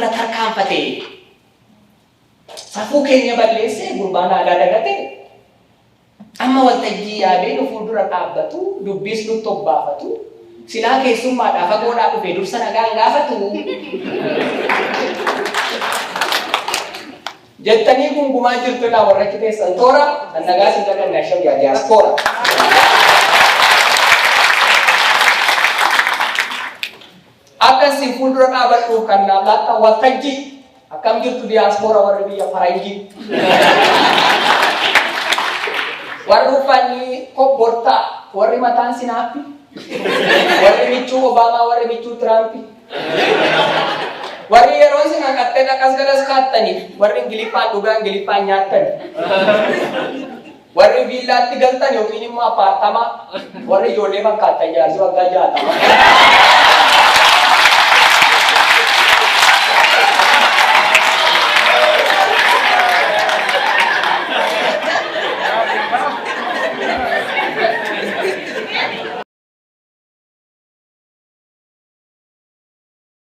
nurra tarkaanfate. Safuu keenya balleessee gurbaan aadaa dagate. Amma waltajjii yaabee nu fuuldura dhaabbatu, dubbiis nutti obbaafatu, silaa keessummaadhaa fagoodhaa dhufe dursa nagaan gaafatu. Jettanii gungumaa jirtu laa warra achi teessan toora, kan nagaa sin daganne asham yaa diyaaspoora. Akka isin fuuldura dhaabadhuuf kan naaf laattan waltajjii, akkam jirtu diyaaspoora warri biyya faranjii. Warri uffanni kobbortaa, warri mataan sinaappi, warri michuu Obaamaa, warri michuu Tiraampi. Warri yeroo isin haqattee dhaqas garas kaattani, warri Ingiliffaan dhugaa Ingiliffaan nyaattani. Warri viillaatti galtan yookiin immoo appaartamaa, warri ijoollee fakkaattan jaarsi waggaa 60.